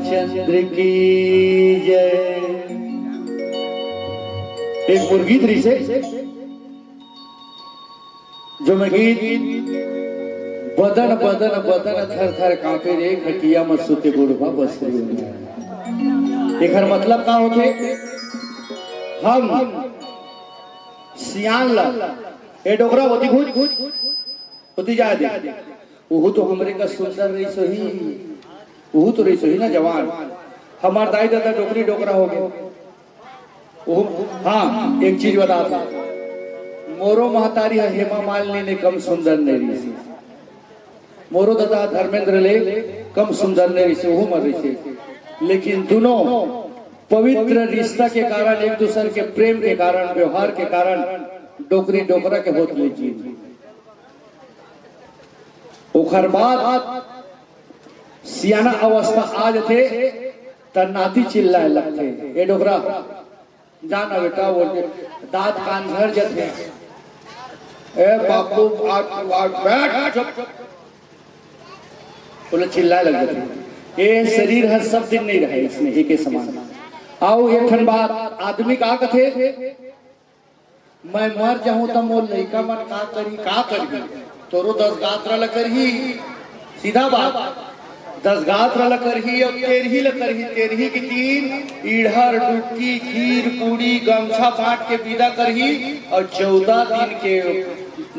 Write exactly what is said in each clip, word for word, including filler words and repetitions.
चंद्र की जय। एक मोर गीत रहिसे, जो मैं गीत बदन बदन बदन थर थर कांपे रे, खटिया म सुते बुढ़वा बसरी हो जाए। एकर मतलब का होथे? हम सियान ला ए डोकरा होती घुच घुच होती जाए दे। ओहू तो हमरे का सुंदर रहिस होही, ओहू तो रहिस होही ना जवान। हमार दाई ददा डोकरी डोकरा हो गए। ओहू, हाँ, एक चीज बता था, मोरो महतारी ह हेमा मालिनी ले कम सुंदर नहीं रहिस। मोरो ददा धर्मेंद्र ले कम सुंदर नहीं रहिस, ओहू मर रहिस। लेकिन दोनों पवित्र रिश्ता के कारण, एक दूसर के प्रेम के कारण, व्यवहार के कारण डोकरी डोकरा के होत ले जी। ओखर बाद सियाना अवस्था आ जथे, त नाती चिल्लाए लगथे, "ए डोकरा, जा ना बेटा," बोल के दांत कान झर जथे। "ए बापू, आज, आज बैठ, चुप।" बोले, चिल्लाए लग जथे। ए शरीर ह सब दिन नहीं रहे, इसने एके समान। अउ एक ठन बात, आदमी का कथे, मैं मर जाहूं त मोर लइका मन का करही, का करही? तोरो दस गात्र ल करही, सीधा बात, दस गात्र ल करही अउ तेरही ल करही। तेरही के दिन इड़हर, डुबकी, खीर, पूड़ी, गमछा बांट के विदा करही अउ चौदह दिन के,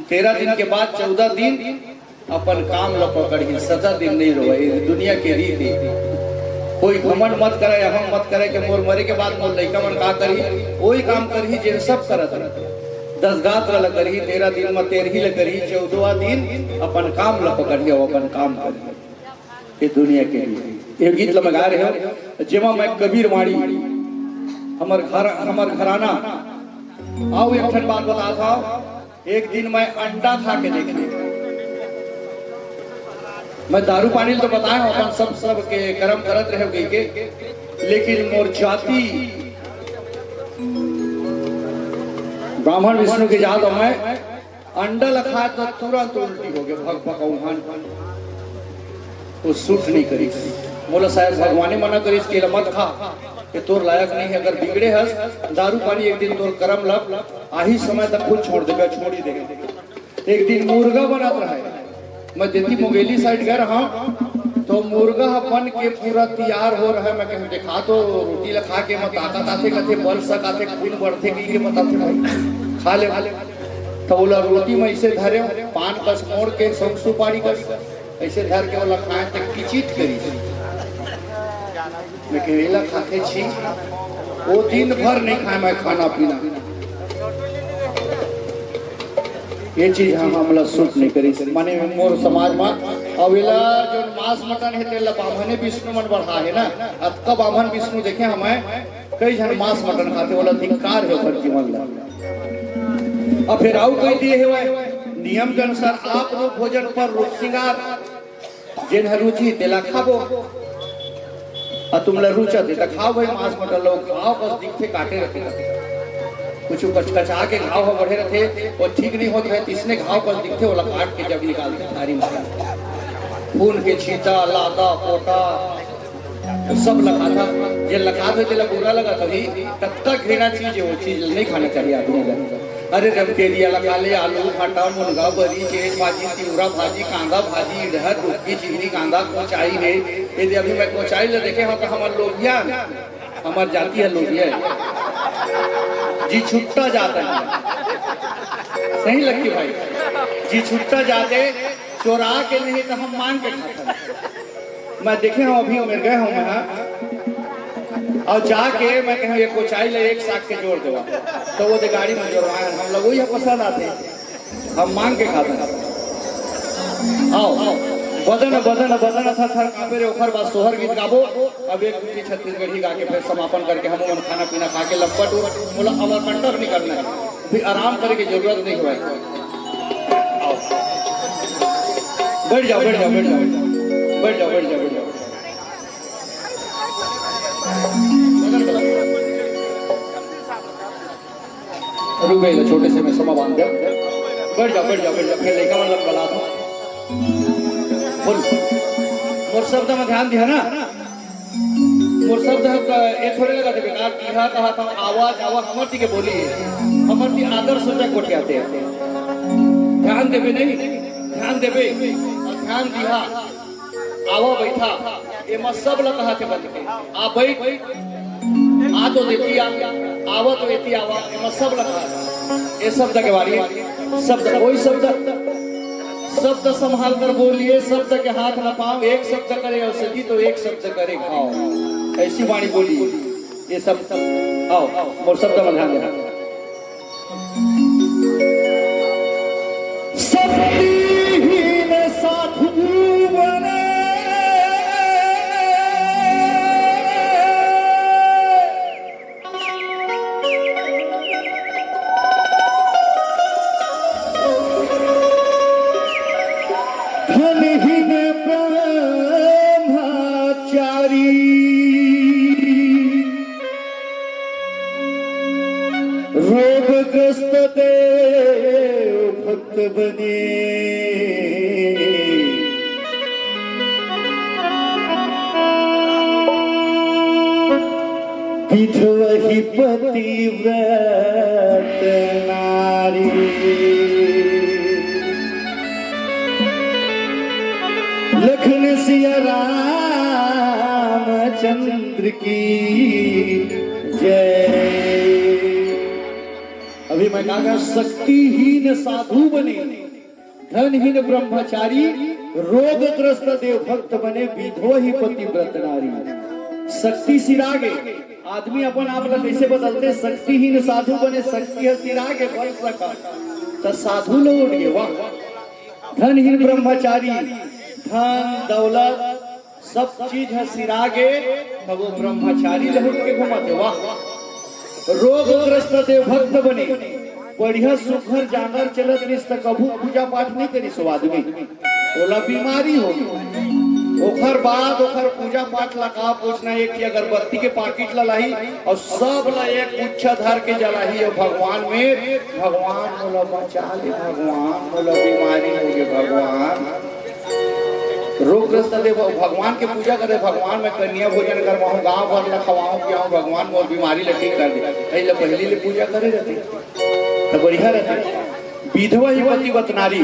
तेरह दिन के बाद चौदह दिन अपन काम ल पकड़ही, सदा दिन नहीं रोवय, ये दुनिया के रीत हे। कोई घमंड मत करे, अहम मत करे कि मोर मरे के बाद मोर लइका मन का करही, वही काम करही जेन सब करत हे। दस गात्र ल करही, तेरह दिन म तेरही ल करही, चौदहवाँ दिन अपन काम ल पकड़ही अउ अपन काम करही। ये दुनिया के रीत हे। ये गीत ल मैं गा रहे हो, जेमा मैं कबीर वाणी, हमर घर, हमर घराना। अउ एक ठन बात बता था, एक दिन मैं अंडा खा के देखे। मैं दारू पानी तो बताए हूँ, अपन सब, सब के कर्म करत रहे कहि के, लेकिन मोर जाति ब्राह्मण विष्णु के जात हूँ मैं। अंडा ल खाए तो तुरंत उल्टी हो गए, भक भक औंहन। वो सूट नहीं करिस। मोला शायद भगवाने मना करिस कि एला मत खा, ये तोर लायक नहीं है। अगर बिगड़े हस, दारू पानी एक दिन तोर करम लग, आही समय तक खुद छोड़ देबे, छोड़ ही देबे। एक दिन मुर्गा बनत रहे, मैं देती मुंगेली साइड गए रहा, तो मुर्गा ह बन के पूरा तैयार हो रहा है। मैं कहे, "देखा तो, रोटी ला खा के मैं ताकत आथे," कथे, "बल सक आथे, खून बढ़थे," कहि के बताथे भाई, "खा ले।" तो ओला रोटी में ऐसे धरे, पान कस मोड़ के, सौंफ सुपारी कस, ऐसे धर के ओला खाए त किचित करिस। मैं कहे, "एला खाथे छी।" वो दिन भर नहीं खाए मैं खाना पीना। ये चीज हम, हमला सूट नहीं करिस। माने मोर समाज में अवेला जो मांस मटन है, तेला बाम्हने विष्णु मन बढ़ा है ना। अतका बाम्हन विष्णु देखे हमें, कई झन मांस मटन खाथे, ओला धिक्कार हे ओकर जीवन ला। अब फिर आऊ कहि दिए हेवय, नियम के अनुसार आप लोग भोजन पर रूप सिंगार, जेन ह रुचि तेला खाबो। आ तुमला रुचा दे त खाओ भाई, मांस मटन लोग खाओ, बस दिखथे काटे रथे। कुछ कचकचा के घाव ह बढ़े रथे, वो ठीक नहीं होत रहे, तिसने घाव कस दिखथे, ओला काट के जब निकालथे थारी में, खून के छींटा, लादा, पोटा, सब लखाथा, जे लखात होय, तेला बुरा लगत होही, ततका घृणा चीज हे, वो चीज नहीं खाना चाहिए आदमी ला। अरे, रमकेरिया लखा ले, आलू, भाटा, मुनगा, बरी, चेच भाजी, तिवरा भाजी, कांदा भाजी, इड़हर, रुटकी, चिकनी कांदा, कोचाई हे। यदि अभी मैं कोचाई ला देखे हंव, तो हमर लोबिया, हमर जाति हे लोबिया हे। जी छुट्टा जात हे। सही लगी भाई, जी छुट्टा जात हे, चोरा के नहीं तो हम मांग के खाथन। मैं देखे हंव, अभी मेर गए हंव मैं, हाँ। अउ जाके मैं कहे, "ये कोचाई ले एक साग के जोर देवा।" तो वो दे गाड़ी में जोरवाए, हम लोग वही पसंद आथे, हम मांग के खाथन। आओ, बदन, बदन, बदन थर थर कांपे रे, ओखर बाद सोहर गीत गाबो। अब एक गीत छत्तीसगढ़ी गा के फिर समापन करके हम मन खाना पीना खा के लपट उठ, बोला, अमरकंटक निकलना है, फिर आराम करे के जरूरत नहीं हुआ है। आओ। बैठ जाओ, बैठ जाओ, बैठ जाओ। बैठ जाओ, बैठ जाओ, बैठ जाओ। रुक गए, छोटे से मैं समा बांध दिया। बैठ जाओ, बैठ जाओ, बैठ जाओ। फिर लइका मन ला बला दो। बोल। मोर शब्द में ध्यान दिया ना? मोर शब्द ह क-, ए थोड़े लगत हे बेकार, दिहा कहा था, आवा जावा हमर ती के बोली हे, हमर ती आदर सूचक गोठियाथे। ध्यान देबे नहीं, ध्यान देबे, अउ ध्यान दिहा, आवा बइठा, एमा सब ल कहाथे बन के। आ बइठ, आ तो देती आ, आवा तो एती आवा, एमा सब ल कहाथे। ए शब्द के बारे, शब्द, कोई शब्द, शब्द संभाल कर बोलिए, शब्द के हाथ न पाओ, एक शब्द करे औषधि तो एक शब्द करे घाव। ऐसी वाणी बोलिए, ये शब्द, आओ, मोर शब्द में ध्यान देना। शक्तिहीन साधु बने। धनहीन ब्रह्मचारी। रोगग्रस्त देव भक्त बने। विधवहि पतिव्रत नारी। लखन सिया रामचंद्र की जय। अभी मैं कहा, शक्तिहीन साधु बने, धनहीन ब्रह्मचारी, रोगग्रस्त देव भक्त बने, विधवहि पतिव्रत नारी। शक्ति सिरागे, आदमी अपन आप ला कैसे बदलते? शक्तिहीन साधु बने, शक्ति ह सिरागे, बन सका, त साधु ल उठ गे, वाह। धनहीन ब्रह्मचारी, धन दौलत सब चीज ह सिरागे, त वो ब्रह्मचारी ल उठ के घुमाथे, वाह। रोगग्रस्त देव भक्त बने, बढ़िया सुघर जांगर चलत रिहिस त कभू पूजा पाठ नहीं करिस वो आदमी, ओला बीमारी हो गे। ओखर बाद ओखर पूजा पाठ ला का पूछना, एक ठे अगरबत्ती के पाकिट ला लाही अउ सब ला एक गुच्छा धर के जलाही, अउ भगवान में, भगवान मोला बचा ले, भगवान मोला बीमारी हो गे, भगवान। रोगग्रस्त देव भगवान के पूजा करे, भगवान मैं कन्या भोजन करवाहूँ, गांव भर ला खवाहूँ पियाहूँ, भगवान मोर बीमारी ला ठीक कर दे, एला पहिली ले पूजा करे रहते त बढ़िया रहते। विधवहि पतिव्रत नारी,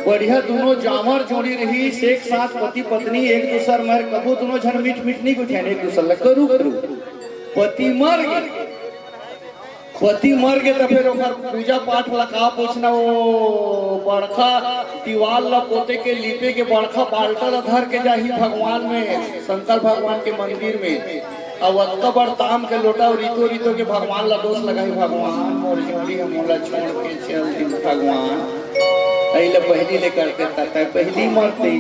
बढ़िया दुनों जांवर जोड़ी रहिस, एक साथ पति पत्नी एक दूसर मर कभू दुनों झन मीठ मीठ नहीं गुठियान, एक दूसर ला करू करू। पति मर गे, पति मर गे त फेर ओकर पूजा पाठ ला का पूछना, वो बड़खा दीवाल ला पोते के, लीपे के बड़खा बाल्टा ला धर के जाही भगवान में, शंकर भगवान के मंदिर में। अब अतका बड़ ताम के लोटा अउ रीतो रीतो के भगवान ला दोष लगाही, भगवान मोर जोड़ी ह मोला छोड़ के चल दिन भगवान। अइला पहिली ले करते ततय पहिली मरते।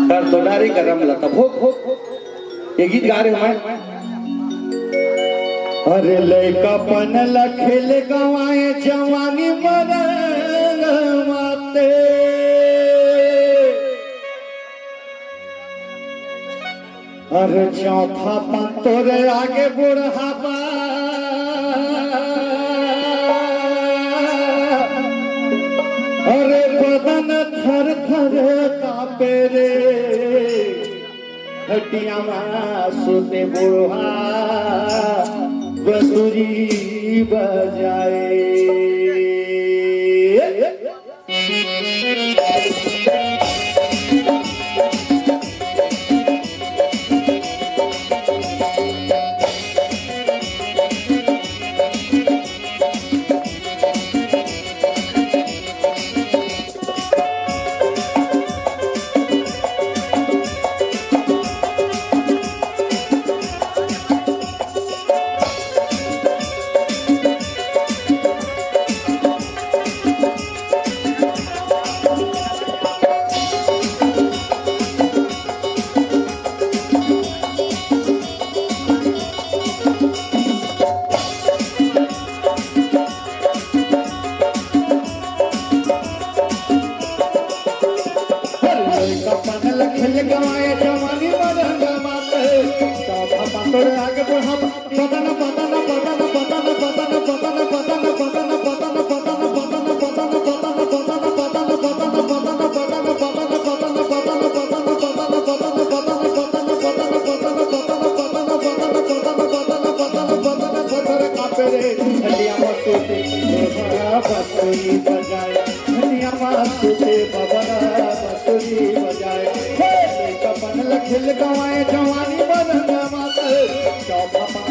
कर तो डारे गरम लता भोग भोग। ये गीत गा रहे मैं। अरे लइकापन ल खेल गंवाए जवानी मरन माते। अरे चौथा पन तोरे आगे बुढ़ापा। अरे बदन थर थर कांपे रे। खटिया मा सोते बुढ़वा बंसुरी बजाए।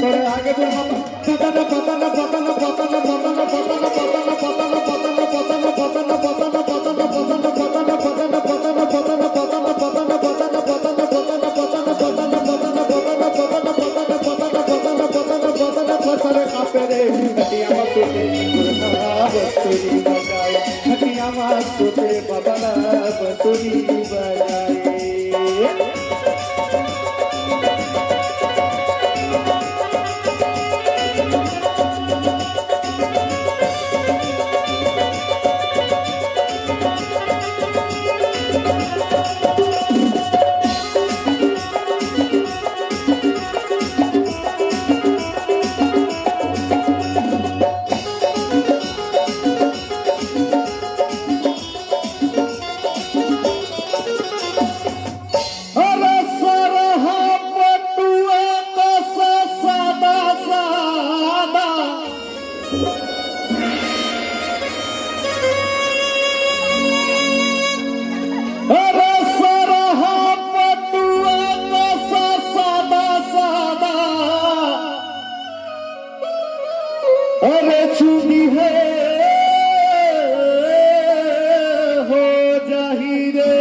थोड़े आगे बढ़ा। अरे चुनी है हो जाही रे।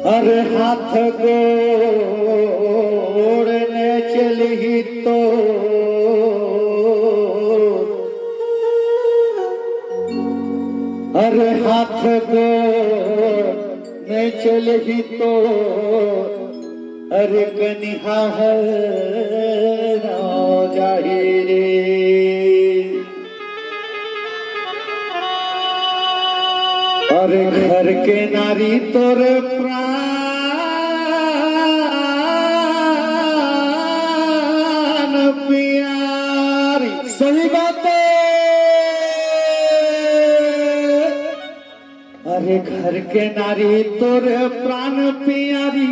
अरे हाथ गोड़ ने चलही तो, अरे हाथ गोड़ ने चलही तो, अरे कनिहा हर जाही रे। अरे घर के नारी तोर प्राण प्यारी। सही बात है। अरे घर के नारी तोर प्राण प्यारी,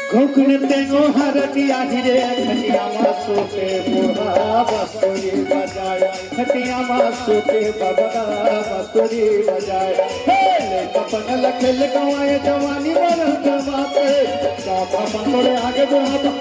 घुघुन तेंगो हरदिया ही रे, खटिया मा सोते बूढ़ा बंसुरी बजाए, खटिया मा सोते बबड़ा बंसुरी बजाए। हे ले अपन लखेल गवाए जवानी मरन माते, का पापा तोरे आगे बुढ़ापा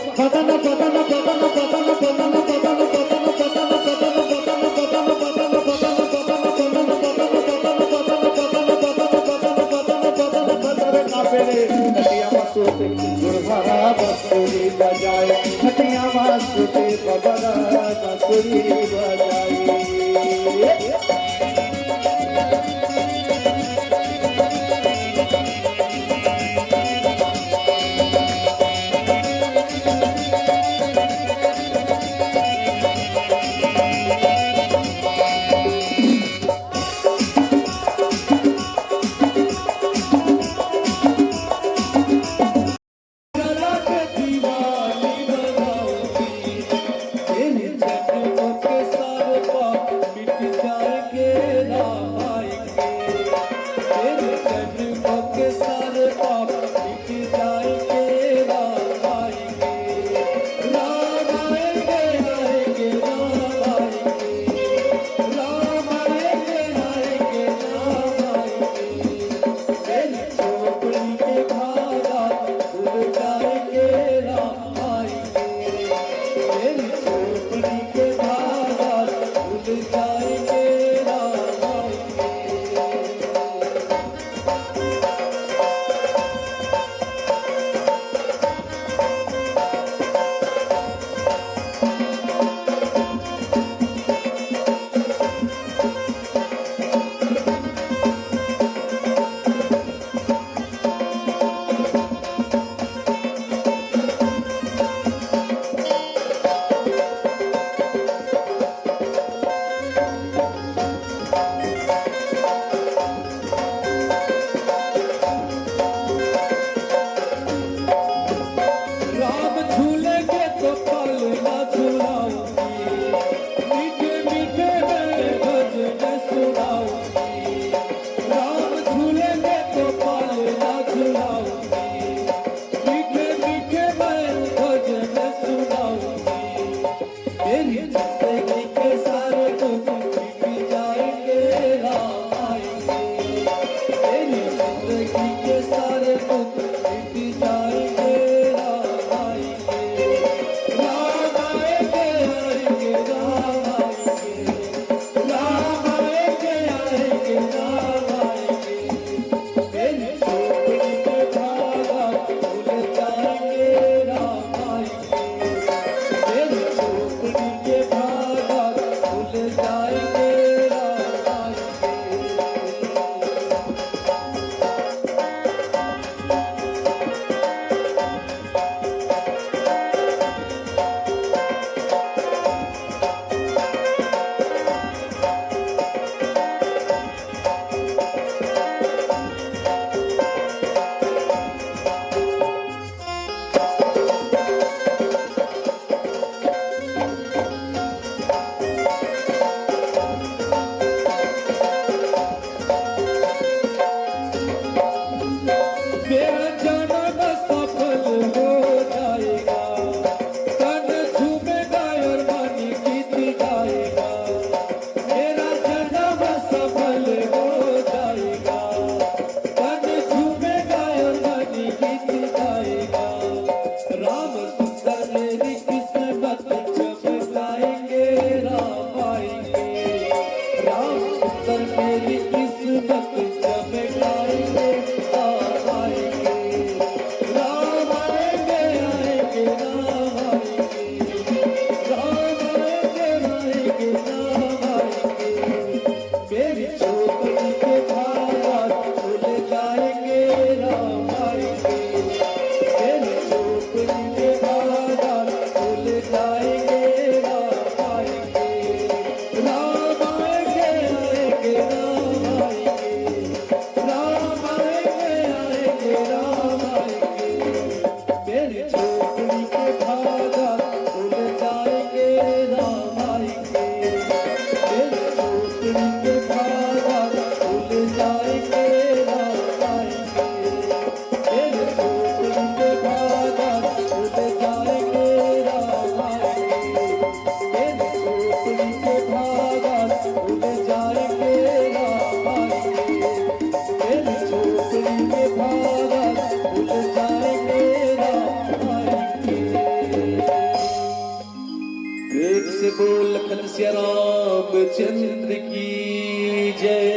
चंद्र की जय।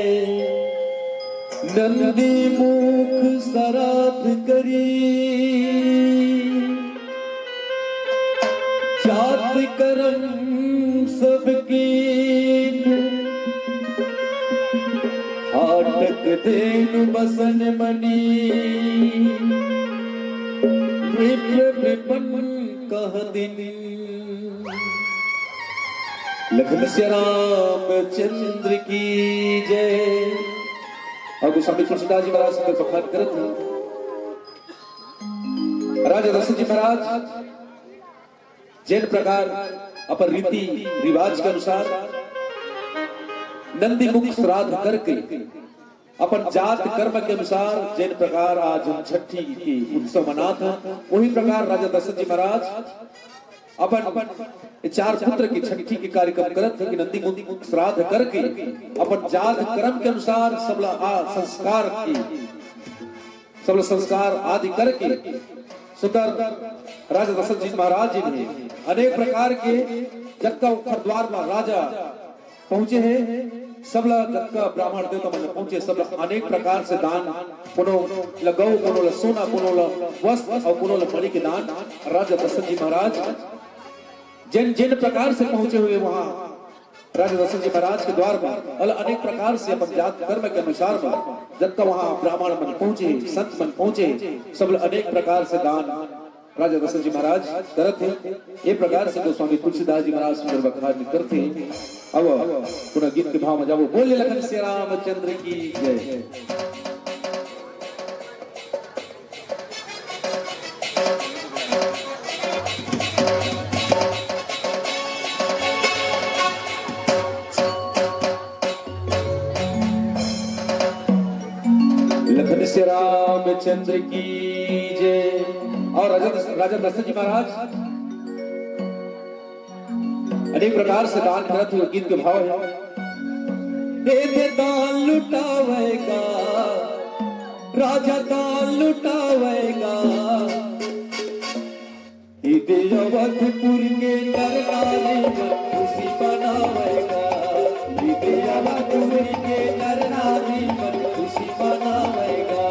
नंदी मुख श्राद्ध करी, जात करम सबकी। हाटक धेनु बसन मनी, विप्र विपन कह दिन। लखन सिया रामचंद्र की जय। अउ गोस्वामी तुलसीदास जी महाराज सुंदर बखान करत हे। राजा दशरथ जी महाराज जेन प्रकार अपन रीति रिवाज के अनुसार नंदी मुख श्राद्ध करके अपन जात कर्म के अनुसार जेन प्रकार आज हम छठी के उत्सव मनात हन, वही प्रकार राजा दशरथ जी महाराज अपन चार पुत्र के छठी के कार्यक्रम करत हे कि नंदी मुख श्राद्ध करके अपन जात कर्म के अनुसार सबला आ संस्कार के, सबला संस्कार आदि करके सुंदर राजा दशरथ जी महाराज जी ने अनेक प्रकार के जतका ओखर द्वार म राजा पहुंचे हे, सबला जतका ब्राह्मण देवता मन पहुंचे, सबला अनेक प्रकार से दान, कोनो ल गऊ, कोनो ल सोना, कोनो ल वस्त्र अउ कोनो ल मणि के दान राजा दशरथ जी महाराज जेन जेन प्रकार से पहुंचे हुए वहां राजा दशरथ जी महाराज के द्वार म अल अनेक प्रकार से अपन जात कर्म के अनुसार म जतका वहां ब्राह्मण मन पहुंचे, संत मन पहुंचे, सबला अनेक प्रकार से दान राजा दशरथ जी महाराज करत हे। ये प्रकार से गोस्वामी तुलसीदास जी महाराज सुंदर बखान करत हे। अब पुनः गीत के भाव म जाबो। बोल लखन सिया रामचंद्र की जय। लखन सिया रामचंद्र की जय। अउ राजा दस-, राजा दशरथ जी महाराज अनेक प्रकार से दान करत हुए गीत के भाव हे। दे दे दान लुटावय गा, राजा दान लुटावय गा। इदे अवधपुर के नर नारी मन खुशी मनावय गा। इदे अवधपुर के नर नारी मन खुशी मनावय गा।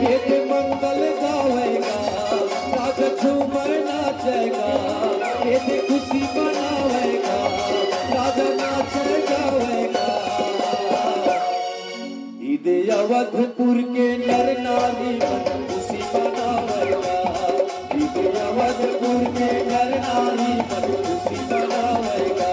इदे मंगल गावय गा, राजा झूमर नाचय गा। इदे खुशी मनावय गा, राजा नाचय गावय गा। इदे अवधपुर के नर नारी मन खुशी मनावय गा। इदे अवधपुर के नर नारी मन खुशी मनावय गा।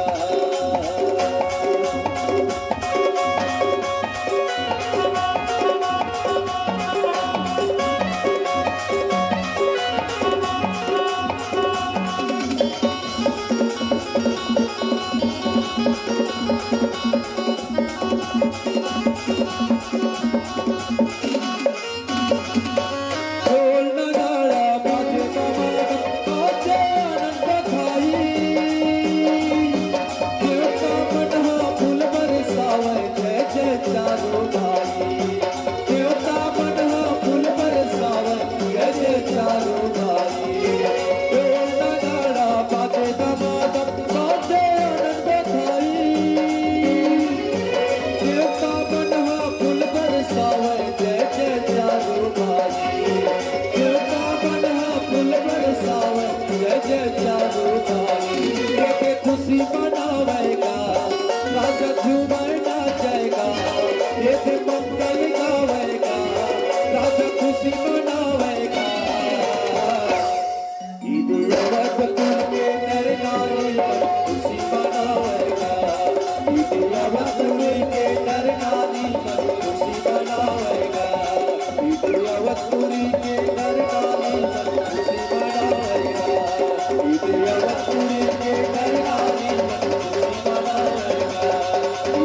ढोल नगाड़ा बाजे दमादम, बाजे आनंद बधाई। देवता मन ह फूल बरसावय, जय जय चारों भाई। देवता मन ह फूल बरसावय, जय जय चारों भाई। ढोल नगाड़ा बाजे दमादम, बाजे आनंद बधाई। देवता मन ह फूल बरसावय, जय जय चारों भाई। देवता मन ह फूल बरसावय, जय जय चारों भाई। एदे खुशी मनावय गा, राजा झूमर नाचय गा। एदे मंगल गावय गा, राजा खुशी मनावय गा। इदे अवधपुर के नर नारी मन खुशी मनावय गा। इदे अवधपुर के नर नारी मन खुशी मनावय गा। इदे अवधपुर के नर नारी मन खुशी मनावय गा। इदे अवधपुर के नर नारी मन खुशी मनावय गा।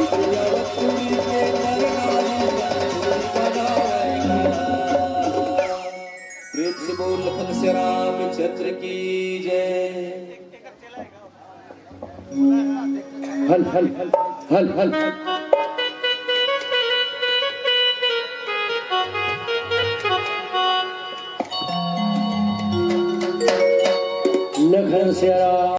इदे अवधपुर के नर नारी मन खुशी मनावय गा। प्रेम से बोल लखन सिया रामचंद्र की जय। हल, हल, हल, हल।